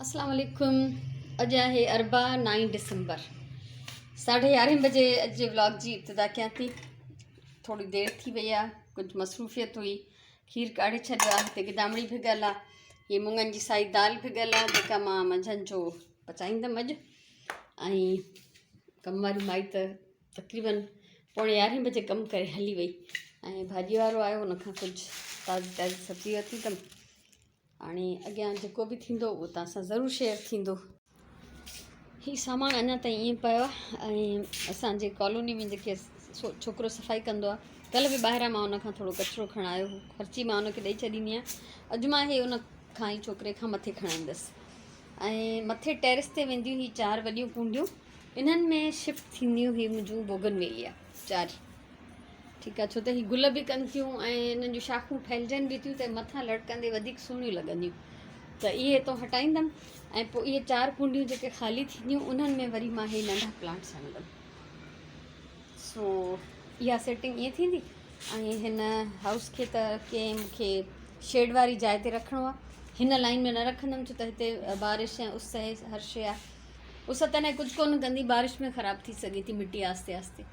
السلام عليڪم اڄ آهي اربع نائين ڊسمبر ساڍي يارهين بجي اڄ جي ولاگ جي ابتدا ڪيان ٿي. ٿوري دير ٿي وئي آهي، ڪجهه مصروفيت هئي. کير ڪاڙهي ڇڏيو آهي، هتي گدامڙي ڀڳل آهي، هي مڱن جي سائي دال ڀڳل آهي جيڪا مان منجهند جو پچائيندم اڄ. ۽ ڪم واري مائي ته تقريبن پوڻي يارهين بجي ڪم ڪري هلي وئي ۽ ڀاڄي وارو آيو، ان کان ڪجهه تازي تازي سبزي ورتي اٿم. هاڻي اڳيان جيڪو به ٿيندو اهو توهان سان ضرور شيئر ٿيندو. هي سامان اڃا تائين ائين پيو آهي ۽ اسانجي ڪالوني ۾ جيڪي ڇوڪرو صفائي ڪندو آهي، ڪلهه به ٻاهران مان ان کان ٿورو ڪچرو کڻايو هو. خرچي مان ان کي ڏئي ڇڏيندي آهيان. اڄ مان هي ان کان ئي ڇوڪري کان مٿي کڻائيندس ۽ مٿي ٽيرس تي وينديون هي چار وڏيون ڪونڊيون، انهن ۾ شفٽ ٿينديون هي منهنجون بوگن ويليا چار. ٺيڪ آ، ڇو ته هي گل به ڪن ٿيون ۽ انهن جون شاخون ڦهلجن به ٿيون ته مٿان لڙڪندي وڌيڪ سهڻيون لڳنديون، ته اهي هتو هٽائيندم ۽ پوء اهي چار ڪونڊيون جيڪي خالي ٿينديون انهن ۾ وري مان هي ننڍا پلانٽس هڻندم. سو اها سيٽنگ ائين ٿيندي. ۽ هن هائوس کي ته ڪنهن مون کي شيڊ واري جاء تي رکڻو آ، هن لائن ۾ نه رکندم ڇو ته هتي بارش ۽ اس هر شيء آ. اس ته نه ڪجهه ڪونه ڪندي، بارش ۾ خراب ٿي سگهي ٿي مٽي آهستي آهستي.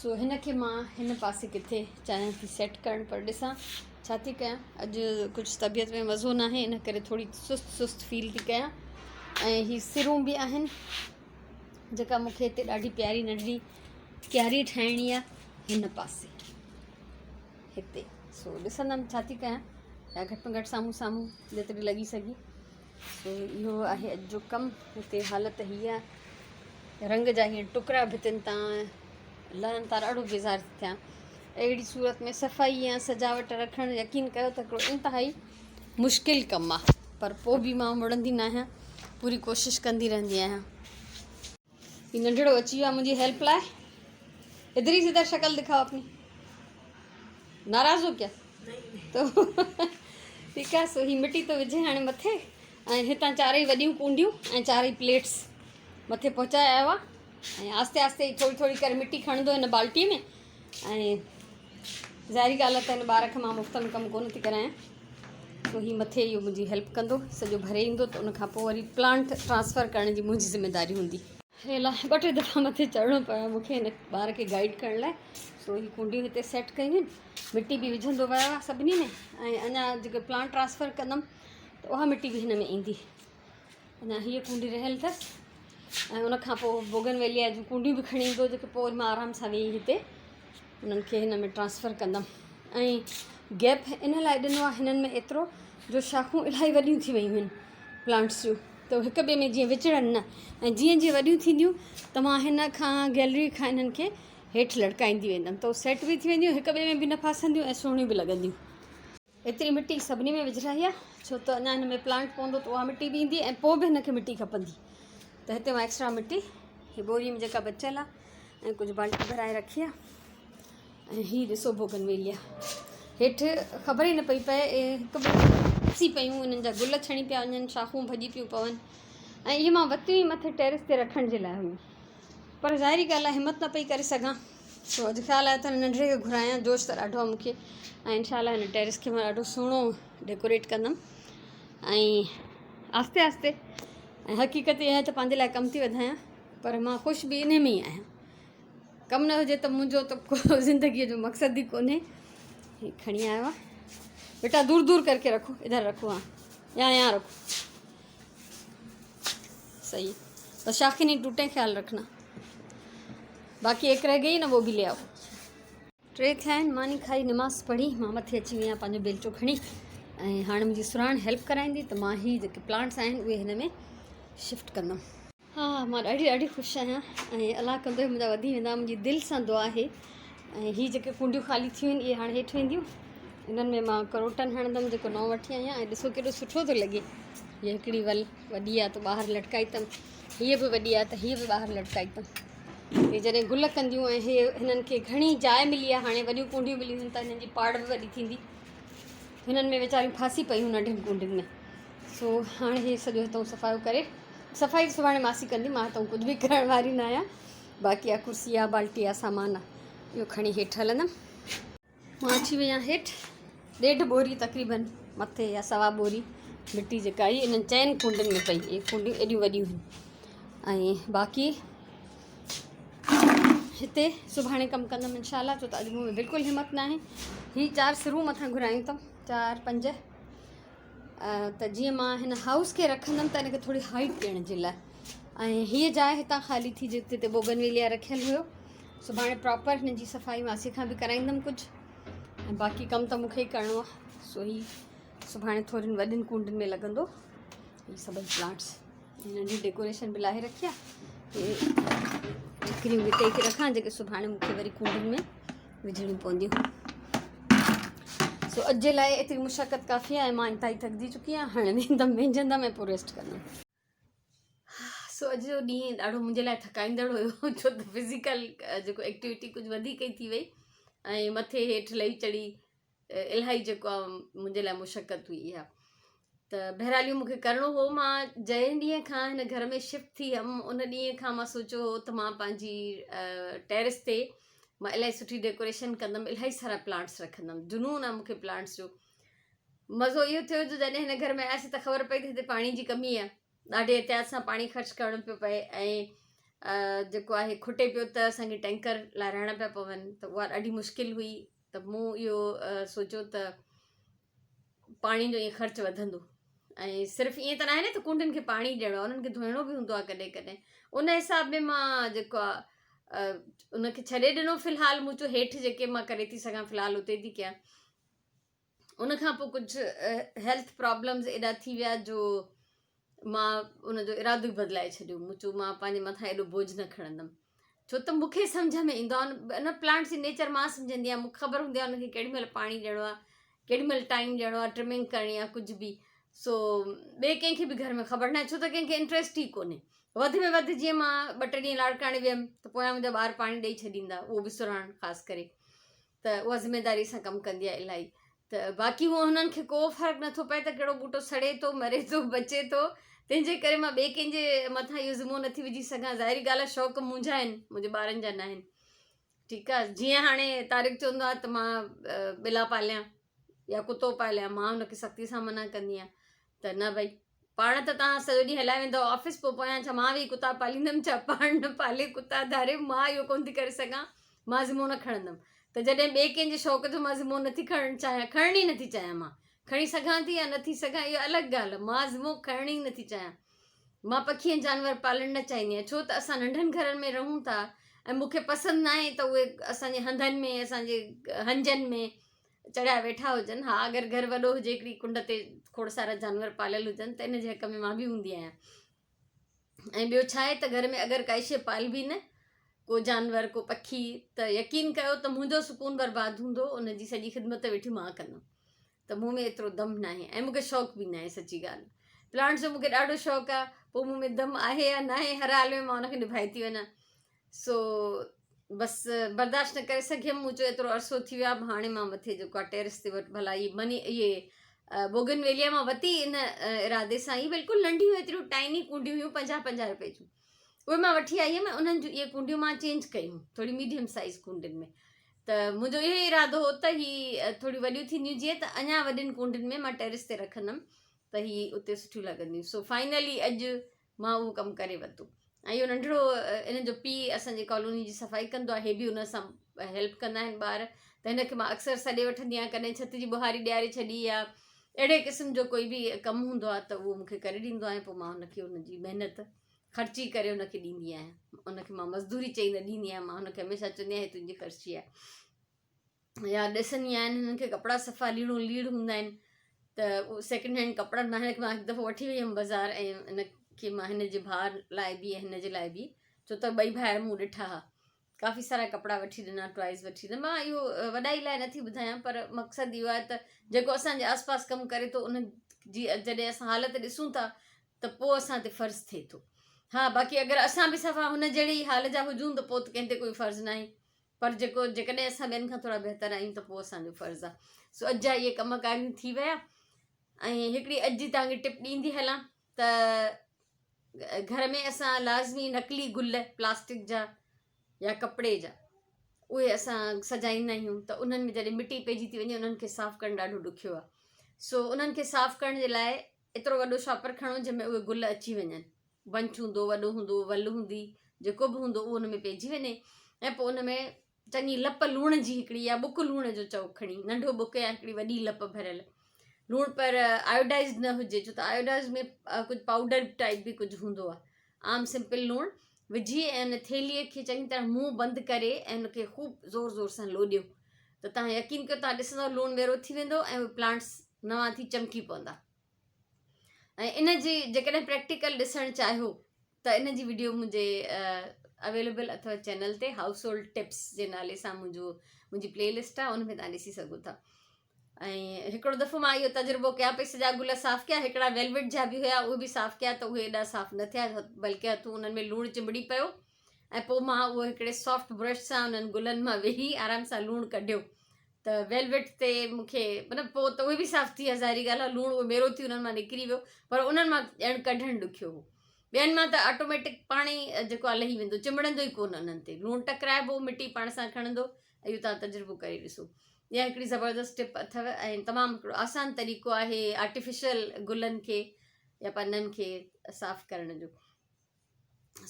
سو هن کي مان هن پاسي ڪٿي چاهيان ٿي سيٽ ڪرڻ، پر ڏسان ڇا ٿي ڪيان. اڄ ڪجهه طبيعت ۾ مزو ناهي، ان ڪري ٿوري سست سست فيل ٿي ڪيان. ۽ هي سرون به آهن جيڪا مون کي هتي ڏاڍي پياري ننڍڙي ڪياري ٺاهڻي آهي هن پاسي هتي. سو ڏسندم ڇا ٿي ڪيان، يا گهٽ ۾ گهٽ سامهون سامهون جيتري لڳي سگهي. سو اهو آهي اڄ جو ڪم. هتي حالت هي آهي، رنگ جا هيئن ٽڪرا ڀتين تان لهن ٿا، ڏاڍو بيزار ٿي ٿيان. اهڙي صورت ۾ صفائي يا سجاوٽ رکڻ يقين ڪيو ته هڪڙو انتهائي مشڪل ڪم آهي، پر پوء به مان مڙندي ناهيان، پوري ڪوشش ڪندي رهندي آهيان. هي ننڍڙو اچي ويو آهي منهنجي هيلپ لاء. ادھر ئي سڌر شڪل دکاؤ اپني. ناراض هو ڪيا؟ تو ٺيڪ آهي. سو هي مٽي ٿو وجهي هاڻي مٿي ۽ هتان چارئي وڏيون ڪونڊيون ۽ چارئي پليٽس مٿي پهچائي آيو آهي ۽ آهستي آهستي ٿوري ٿوري ڪري مٽي کڻندو هن بالٽي ۾. ۽ ظاهري ڳالهه آهي ته هن ٻار کي مان مفت ۾ ڪم ڪونه ٿي ڪرايان. سو هي مٿي اهو منهنجي هيلپ ڪندو، سڄو ڀري ايندو ته ان کان پوء وري پلانٽ ٽرانسفر ڪرڻ جي منهنجي ذميداري هوندي. هي لاء ٻه ٽي دفعا مٿي چڙهڻو پيو آهي مون کي هن ٻار کي گائيڊ ڪرڻ لاء. سو هي ڪونڊيون هتي سيٽ ڪيون آهن، مٽي به وجهندو ويو آهي سڀني ۾، ۽ اڃا جيڪي پلانٽ ٽرانسفر ڪندم ته اها مٽي به هن ۾ ايندي. اڃا هيء ڪونڊي رهيل اٿس ۽ ان کان پوء بوگن ويليا جون ڪونڊيون به کڻي ايندو، جيڪي پوء وري مان آرام سان ويهي هتي انهن کي هن ۾ ٽرانسفر ڪندم. ۽ گيپ ان لاء ڏنو آهي هنن ۾ ايترو جو شاخون الاهي وڏيون ٿي ويون آهن پلانٽس جون، ته هڪ ٻئي ۾ جيئن وچڙن نه، ۽ جيئن جيئن وڏيون ٿينديون ته مان هن کان گيلري کان انهن کي هيٺ لڙڪائيندي ويندم ته سيٽ به ٿي وينديون، هڪ ٻئي ۾ به نه ڦاسنديون ۽ سهڻيون به لڳنديون. ايتري مٽي سڀني ۾ وجهرائي آهي ڇو ته اڃا هن ۾ پلانٽ پوندو ته اها مٽي به ايندي ۽ پوء به هن کي مٽي کپندي، ته هتي مان ايڪسٽرا مٽي هي ٻوري ۾ جيڪا بچيل آهي ۽ ڪجهه بالٽي ڀرائي رکي آهي. ۽ هي ڏسو بوگن ويليا هيٺ خبر ئي نه پئي پئي، هڪ ٻئي ڏسي پيون، انهن جا گل ڇڻي پيا وڃن، شاخون ڀڄي پيون پون. ۽ اهي مان وتيون ئي مٿي ٽيرس تي رکڻ جي لاء هيون، پر ظاهري ڳالهه آهي همت نه پئي ڪري سگهان. سو اڄ خيال آيو ته هن ننڍڙي کي گهرايان، جوش ته ڏاڍو آهي مون کي ۽ انشاء الله هن ٽيرس کي مان ڏاڍو سهڻو ڊيڪوريٽ ڪندم ۽ آهستي آهستي. ۽ حقيقت اها آهي ته پنهنجي لاء ڪم ٿي وڌايان، پر مان خوش به انهي ۾ ئي آهيان. ڪم نه هجي ته منهنجو ته ڪو زندگيء جو مقصد ئي ڪونهي. هي کڻي آيو آهي بيٽا، دور دور ڪرڪي رکو، ادھر رکو، ها يا يا رکو، صحيح. بس شاخي نہیں ٽوٽي، خيال رکنا. باقي ايڪ رہ گئي نا، وہ بھی لے آؤ. ٽي ٿيا آهن، ماني کائي نماز پڙهي مان مٿي اچي وئي آهيان پنهنجو بيلچو کڻي، ۽ هاڻي منهنجي سراڻ هيلپ ڪرائيندي ته مان هي جيڪي پلانٽس آهن اهي هن ۾ شفٽ ڪندم. ها مان ڏاڍي ڏاڍي خوش آهيان ۽ الله ڪندو منهنجا وڌي ويندا، منهنجي دل سان دعا آهي. ۽ هي جيڪي ڪونڊيون خالي ٿيون آهن اهي هاڻي هيٺ وينديون، انهن ۾ مان ڪروٽن هڻندم جيڪو نئون وٺي آئي آهيان. ۽ ڏسو ڪيڏو سٺو ٿو لڳي، هيء هڪڙي ول وڏي آهي ته ٻاهر لٽڪائي اٿم، هيء به وڏي آهي ته هيء به ٻاهر لٽڪائي اٿم. هي جڏهن گل ڪنديون ۽ هي هنن کي گهڻي جاء ملي آهي، هاڻي وڏيون ڪونڊيون مليون آهن ته هنن جي پاڙ به وڏي ٿيندي. هنن ۾ ويچاريون ڦاسي پيون ننڍين ڪونڊين ۾. سو هاڻي هي سڄو هتان صفايو ڪري، صفائي ته سڀاڻي ماسي ڪندي، مان هتان ڪجهه به ڪرڻ واري نه آهيان. باقي آ ڪرسي آ، بالٽي آ، سامان آ، اهو کڻي هيٺ هلندم. مان اچي وئي آهيان هيٺ، ڏيڍ ٻوري تقريبن مٿي يا سوا ٻوري مٽي جيڪا آئي انهن چئن ڪونڊن ۾ پئي. اهي ڪونڊيون ايڏيون وڏيون هيون ۽ باقي هتي سڀاڻي ڪم ڪندم انشاء الله، ڇو ته اڄ مون ۾ بلڪل همت ناهي. هي چار سرون مٿان گهرايون اٿم، چار پنج، ته جيئن مان هن هائوس کي رکندم ته ان کي ٿوري هائيٽ ڏيڻ جي لاء. ۽ هيء جاء هتان خالي ٿي جتي تي بوگن ويليا رکيل هيو. سڀاڻي پراپر هن جي صفائي ماسي کان به ڪرائيندم ڪجهه، ۽ باقي ڪم ته مون کي ئي ڪرڻو آهي. سو هي سڀاڻي ٿورين وڏين ڪونڊين ۾ لڳندو. هي سڀئي پلانٽس ننڍي ڊيڪوريشن به لاهي رکي آهي. هي ٺڪريون به اتي رکان جيڪي سڀاڻي مون کي وري ڪونڊين ۾ وجهڻيون پونديون. سو اڄ جي لاء ايتري مشقت ڪافي آهي. مان انتهائي ٿڪجي چڪي آهيان. هاڻي ويندم وينجهندم ۽ پوء ريسٽ ڪندم. سو اڄ جو ڏينهن ڏاڍو منهنجي لاء ٿڪائيندڙ هيو، ڇو ته فزيڪل جيڪو ايڪٽيوٽي ڪجهه وڌيڪ ئي ٿي وئي ۽ مٿي هيٺ لهي چڙهي الاهي جيڪو آهي منهنجي لاء مشقت هئي اها. ته بهرحال اهو مونکي ڪرڻو هو. مان جنهن ڏينهن کان هن گهر ۾ شفٽ ٿي هيم ان ڏينهن کان مان سوچيو هو ته مان پنهنجي ٽيرس تي مان الاهي سٺي ڊيڪوريشن ڪندم، الاهي سارا پلانٽس رکندم. جنون آهي مونکي پلانٽس جو. مزو اهو ٿيو جو جڏهن هن گهر ۾ آياسين ته خبر پئي ته هتي پاڻي جي ڪمي آهي، ڏاڍي احتياط سان پاڻي خرچ ڪرڻو پيو پئي ۽ جيڪو آهي کٽي پيو ته اسان کي ٽينڪر لارائڻا پيا پون، ته اها ڏاڍي مشڪل هئي. ته مون اهو سوچيو ته پاڻي جو ائين خرچ وڌندو ۽ صرف ائين ته ناهي نه ته ڪونڊن کي پاڻي ڏيڻو آهي، انهن کي ڌوئڻو به هوندو آهي ڪڏهن ڪڏهن. ان حساب ۾ مان جيڪو آهي ان کي ڇڏي ڏنو في الحال. مون چيو هيٺ جيڪي مان ڪري ٿي سگهان في الحال اتي ٿي ڪيان. ان کان پوء ڪجهه هيلٿ پرابلمز ايڏا ٿي ويا جو مان ان جو ارادو ئي بدلائي ڇڏيو. مون چيو مان پنهنجي مٿان ايڏو بوجه نه کڻندم، ڇو ته مون کي سمجهه ۾ ايندو آهي ان پلانٽس جي نيچر مان سمجهندي آهيان. مون کي خبر هوندي آهي ان کي ڪيڏي مهل پاڻي ڏيڻو آهي، ڪيڏي مهل ٽائيم ڏيڻو آهي، ٽرمنگ ڪرڻي آهي، ڪجهه به. سو ٻئي ڪنهن کي به گهر ۾ خبر ناهي، ڇو ته ڪنهن کي انٽريسٽ ئي ڪونهي. وڌ ۾ وڌ جيئن مان ٻه ٽي ڏينهن لاڙڪاڻي ويم ته پويان منهنجا ٻار پاڻي ڏيئي ڇڏيندا، اهو به سرهاڻ خاص ڪري ته اها ذميداري سان ڪم ڪندي آهي الاهي. ته باقي هونء هنن کي ڪو فرق نٿو پئي ته ڪهڙو ٻوٽو سڙي ٿو، مري ٿو، بچي ٿو. تنهن جي ڪري مان ٻئي ڪنهن جي مٿان اهو ذمو نٿي وجهي سگهان. ظاهري ڳالهه آهي شوق منهنجا آهن، منهنجي ٻارن جا ناهن. ٺيڪ آهي، جيئن هاڻي طارق چوندو آهي ته مان ٻلا پاليان يا ڪتو پاليان، مان هن کي سختي سان منع ڪندي آهيان ته نه ڀئي، پاڻ ته توهان سڄو ڏينهن هلائي ويندؤ آفيس، پوء پويان ڇا مان ويهي ڪتا پاليندم ڇا؟ پاڻ نه پالي ڪتا ڌاري، مان اهو ڪونه ٿي ڪري سگهان، مان ذمو نه کڻندم. ته جڏهن ٻئي ڪنهن جي شوق جو مان ذمو نٿي کڻڻ چاهيان، کڻڻ ئي نٿي چاهيان، مان کڻي سگهان ٿي يا نٿي سگهان اهو الڳ ڳالهه، مان ذمو کڻڻ ئي نٿي چاهيان. مان پکي ۽ جانور پالڻ نه چاهيندي آهيان، ڇو ته اسان ننڍن گهرن ۾ رهون ٿا ۽ مون کي پسند ناهي ته اهي اسان جي هنڌن ۾ اسان جي هنجن ۾ چڙهيا ويٺا هجن. ها اگر گهر وڏو هجي، هڪڙي ڪنڊ تي کوڙ سارا جانور پاليل هجن ته ان جي حق ۾ مان به هوندي آهيان. ۽ ٻيو ڇا آهي ته گهر ۾ اگر ڪائي شيء پالبي نه، ڪو جانور ڪو پکي، ته يقين ڪيو ته منهنجو سڪون برباد هوندو، ان جي سڄي خدمت ويٺي مان ڪندم. ته مون ۾ ايترو دم ناهي ۽ مون کي شوق به ناهي. سچي ڳالهه پلانٽس جو مون کي ڏاڍو شوق آهي، پوء مون ۾ دم آهي يا ناهي هر حال ۾ مان ان کي نڀائي ٿي وڃان. سو بس برداشت نه ڪري سگهيم. مون چيو ايترو عرصو ٿي ويو آهي، هاڻي مان مٿي جيڪو آهي ٽيرس تي وٽ ڀلا هي مني اهي بوگن ويليا مان وتي ان ارادي سان ئي، بلڪل ننڍيون ايتريون ٽائني ڪونڊيون هيون 50 50 روپئي جون، اهي مان وٺي آئي هيم ۽ انهن جون اهي ڪونڊيون مان چينج ڪيون ٿوري ميڊيم سائز ڪونڊين ۾. ته منهنجو اهو ئي ارادو هو ته هي ٿوريون وڏيون ٿينديون جيئن ته اڃا وڏين ڪونڊين ۾ مان ٽيرس تي رکندم ته هي اتي سٺيون لڳنديون. سو فائنلي اڄ مان اهو ڪم ڪري ورتو. ۽ اهو ننڍڙو ان جو پيء اسان جي ڪالوني جي صفائي ڪندو آهي، هي به ان سان هيلپ ڪندا آهن ٻار، ته هن کي مان اڪثر سڏي وٺندي آهيان، ڪڏهن ڇت جي ٻهاري ڏياري ڇڏي يا اهڙي قسم جو ڪوئي به ڪم هوندو آهي ته اهو مون کي ڪري ڏيندو آهي، پوء مان هن کي ان جي محنت خرچي ڪري هن کي ڏيندي آهيان. ان کي مان مزدوري چئي نه ڏيندي آهيان، مان هن کي هميشه چوندي آهيان هي تنهنجي خرچي آهي. يا ڏسندي آهيان هنن کي ڪپڙا صفا ليڙون ليڙ هوندا آهن ته سيڪنڊ هينڊ ڪپڙن مان هن کي مان هڪ دفعو وٺي وئي هيم بازار ۽ هن کي مان هن جي ڀاء لاء به ۽ هن جي لاء به، ڇو ته ٻئي ڀائر مون ڏٺا ها، ڪافي سارا ڪپڙا وٺي ڏنا، ٽوائز وٺي ڏنا. مان اهو وڏائي لاء نٿي ٻڌايان پر مقصد اهو آهي ته جيڪو اسان جي آس پاس ڪم ڪري ٿو ان جي جڏهن اسان حالت ڏسون ٿا ته پوء اسان تي فرض ٿئي ٿو. ها باقي اگر اسان به صفا هن جهڙي ئي حال جا هجون ته پوء ته ڪنهن تي ڪوئي فرض ناهي، پر جيڪو جيڪڏهن اسان ٻين کان ٿورا بهتر آهيون ته پوء اسان جو فرض آهي. سو اڄ جا اهي ڪم ڪاريون ٿي ويا. ۽ هڪڙي اڄ جي توهان کي ٽپ ڏيندي هلان ته گهر ۾ اسان لازمي نقلي گل پلاسٽڪ جا يا ڪپڙي جا اهي اسان سجائيندا آهيون ته انهن ۾ جڏهن مٽي پئجي ٿي وڃي انهن کي صاف ڪرڻ ڏاڍو ڏکيو آهي. سو انهن کي صاف ڪرڻ جي لاء ايترو وڏو شاپر کڻو جنهن ۾ اهي گل اچي وڃن. بنچ هوندو، وڏو هوندو، ول هوندي، جيڪو به هوندو اهو ان ۾ پئجي وڃي ۽ پوء ان ۾ چڱي لپ لوڻ جي هڪڙي يا ٻڪ لوڻ جو چئو کڻي ننڍو ٻڪ يا هڪڙي وڏي لپ ڀريل لوڻ پر آيوڊائزڊ نه هجي ڇو ته آيوڊائزڊ ۾ ڪجهه پائوڊر ٽائپ به ڪجهه هوندو آهي عام سمپل لوڻ وجهي ۽ ان ٿيلهيء کي چڱي طرح منهن بند ڪري ۽ ان کي خوب زور زور سان لوڏيو ته تهان يقين ڪيو تهان ڏسندو لوڻ ميرو ٿي ويندو ۽ اهي پلانٽس نوان ٿي چمڪي پوندا ۽ ان جي جيڪڏهن پريڪٽيڪل ڏسڻ چاهيو ته ان جي وڊيو منهنجي اويليبل اٿو چينل تي هائوس هولڊ ٽپس جي نالي سان منهنجو منهنجي پلي لسٽ آهي ان ۾ تان ڏسي سگهو ٿا ۽ هڪڙو دفعو مان اهو تجربو ڪيا پئي سڄا گل صاف ڪيا هڪڙا ويلويٽ جا به هيا اهي به صاف ڪيا ته اهي ايڏا صاف نه ٿيا بلڪه هٿون انهن ۾ لوڻ چنبڙي پيو ۽ پوء مان اهو هڪڙي سافٽ برش سان انهن گلن مان ويهي آرام سان لوڻ ڪڍيو ته ويلويٽ تي مون کي مطلب پوء ته اهي به صاف ٿي ويا ظاهري ڳالهه آهي لوڻ اهو ميرو ٿي انهن مان نڪري ويو پر انهن مان ڄڻ ڪڍڻ ڏکيو هو ٻين مان ته آٽوميٽڪ پاڻ ئي جيڪو آهي لهي ويندو چنبڙندو ئي ڪونه انهن تي لوڻ ٽڪرائبو مٽي پاڻ سان کڻندو اهو تان تجربو ڪري ڏسو اها هڪڙي زبردست ٽپ اٿو ۽ تمام هڪڙو آسان طريقو آهي آرٽيفيشل گلن کي يا پنن کي صاف ڪرڻ جو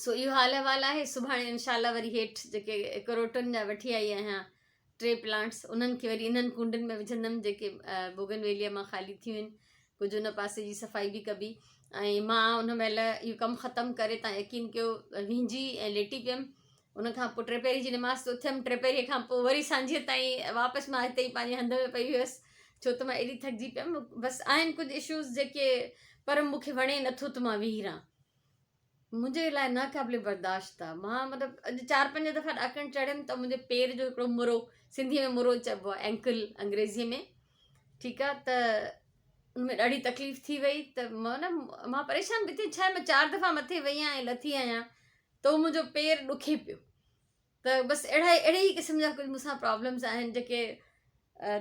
سو اهو حال احوال آهي سڀاڻي انشاء الله وري هيٺ جيڪي ڪروٽن جا وٺي آئي آهيان ٽي پلانٽس انهن کي وري انهن ڪونڊن ۾ وجهندم جيڪي بوگن ويليء مان خالي ٿيون آهن ڪجهه ان پاسي جي صفائي به ڪبي ۽ مان ان مهل اهو ڪم ختم ڪري تان يقين ڪيو وهنجي ۽ ليٽي پيم ان کان پوء ٽيپهري جي نماز تي اٿيم ٽيپهري کان پوء وري سانجهيء تائين واپس مان هتي ئي پنهنجي هنڌ ۾ پئي هيس ڇو ته مان ايڏي ٿڪجي پيم بس آهن ڪجهه اشوز جيڪي پر مون کي وڻي نٿو ته مان ويهي رهان منهنجي لاء ناقابل برداشت آ. مان مطلب اڄ چار پنج دفعا ڏاڪڻ چڙهيم ته منهنجي پير جو هڪڙو مرو سنڌيء ۾ مرو چئبو آ اينڪل انگريزيء ۾ ٺيڪ آ ته ان ۾ ڏاڍي تڪليف ٿي وئي ته مان مان پريشان به ٿي ڇا مان چار دفعا مٿي وئي آهيان ۽ لٿي آهيان ته منهنجو پير ڏکي پيو ته بس اهڙا اهڙي ئي قسم جا ڪجهه مون سان پرابلمس آهن جيڪي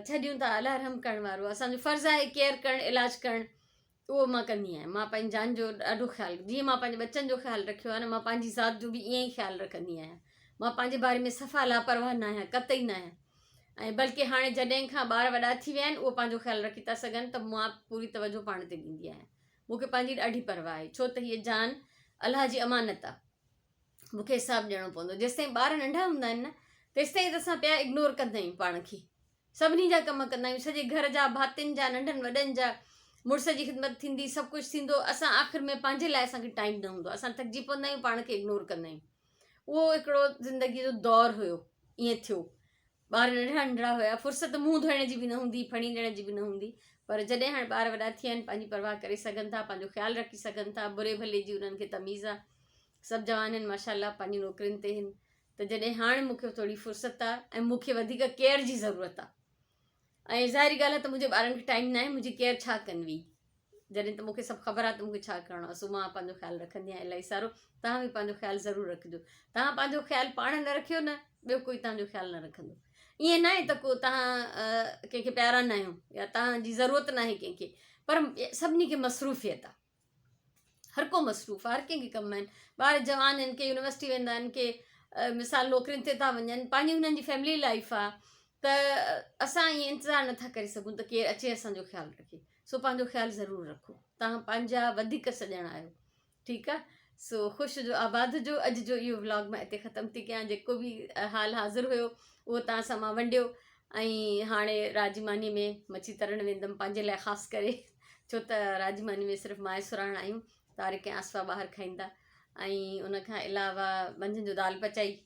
ڇڏيون ٿا الله رحم ڪرڻ وارو اسان جو فرض آهي ڪيئر ڪرڻ علاج ڪرڻ اهو مان ڪندي آهيان مان پنهنجي جان جو ڏاڍو خيال جيئن مان پنهنجي ٻچن جو خيال رکيو آهي نه مان پنهنجي ذات جو به ائين ئي خيال رکندي آهيان مان پنهنجي باري ۾ صفا لاپرواهه نه آهيان قطعي نه آهيان ۽ بلڪه هاڻي جڏهن کان ٻار وڏا ٿي ويا آهن اهو پنهنجو خيال رکي ٿا سگهن ته مان پوري توجه پاڻ تي ڏيندي آهيان مون کي پنهنجي ڏاڍي پرواهه آهي ڇو ته هيء جان الله جي امانت آهي مون کي حساب ڏيڻو پوندو. جيستائين ٻار ننڍا هوندا آهن نه تيستائين ته اسان پيا اگنور ڪندا آهيون پاڻ کي. سڀني جا ڪم ڪندا آهيون، سڄي گهر جا، ڀاتين جا، ننڍن وڏن جا، مڙس جي خدمت ٿيندي، سڀ ڪجهه ٿيندو، اسان آخر ۾ پنهنجي لاء اسان کي ٽائيم نه هوندو، اسان ٿڪجي پوندا آهيون، پاڻ کي اگنور ڪندا آهيون. اهو هڪڙو زندگيء جو دور هيو، ائين ٿيو. ٻار ننڍڙا ننڍڙا هيا، فرصت منهن ڌوئڻ جي به نه هوندي، ڦڻي ڏيڻ جي به نه هوندي، پر جڏهن هاڻي ٻار وڏا ٿي ويا آهن، پنهنجي پرواهه ڪري سگهن ٿا، پنهنجو خيال رکي سگهن ٿا، بري ڀلي جي انهن کي تميز آهي، سڀ جوان آهن ماشاء الله پنهنجي نوڪرين تي آهن ته جڏهن هاڻ مون کي ٿوري فرصت آهي ۽ مون کي وڌيڪ ڪيئر جي ضرورت آهي ۽ ظاهري ڳالهه آهي ته منهنجي ٻارن کي ٽائيم ناهي منهنجي ڪيئر ڇا ڪن وي جڏهن ته مون کي سڀ خبر آهي ته مون کي ڇا ڪرڻو آهي سو مان پنهنجو خيال رکندي آهيان الاهي سارو توهان به پنهنجو خيال ضرور رکجو توهان پنهنجو خيال پاڻ نه رکيو نه ٻيو ڪوئي توهان جو خيال نه رکندو ائين ناهي ته ڪو توهان ڪنهن کي پيارا نه آهيو يا توهان جي ضرورت ناهي ڪنهن کي پر سڀني کي مصروفيت آهي هر ڪو مصروف آهي هر ڪنهن کي ڪم آهن ٻار جوان آهن ڪي يونيورسٽي ويندا آهن ڪي مثال نوڪرين تي ٿا وڃن پنهنجي انهن جي فيملي لائف آهي ته اسان ائين انتظار نٿا ڪري سگهون ته ڪير اچي اسانجو خيال رکي سو پنهنجو خيال ضرور رکو تان پنهنجا وڌيڪ سڄڻ آهيو ٺيڪ آهي سو خوش هجو آباد هجو اڄ جو اهو ولاگ مان اتي ختم ٿي ڪيان جيڪو به حال حاضر هيو اهو تان سان مان ونڊيو ۽ هاڻي رات جي ماني ۾ مڇي ترڻ ويندم پنهنجي لاء خاص ڪري ڇو ته رات جي ماني ۾ صرف مان ۽ سراڻ آهيون طارق ۽ آصفه ٻاهر کائيندا ۽ ان کان علاوه منجهند جو دال پچائي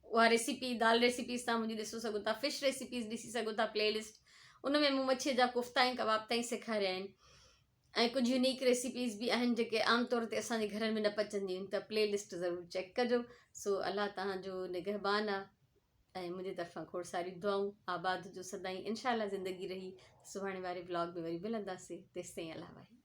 اها ريسيپي دال ريسيپيز تان منهنجي ڏسو سگهو ٿا فش ريسيپيز ڏسي سگهو ٿا پلي لسٽ ان ۾ مون مڇي جا ڪوفتا ۽ ڪباب تائين سيکاريا آهن ۽ ڪجهه يونيڪ ريسيپيز به آهن جيڪي عام طور تي اسان جي گهرن ۾ نه پچنديون آهن ته پلي لسٽ ضرور چيڪ ڪجو سو الله توهان جو نگهبان آ ۽ منهنجي طرفان کوڙ ساريون دعائون آباد هجو سدائين انشاء الله زندگي رهي سڀاڻي واري ولاگ ۾ وري ملنداسين تيستائين الله واهي.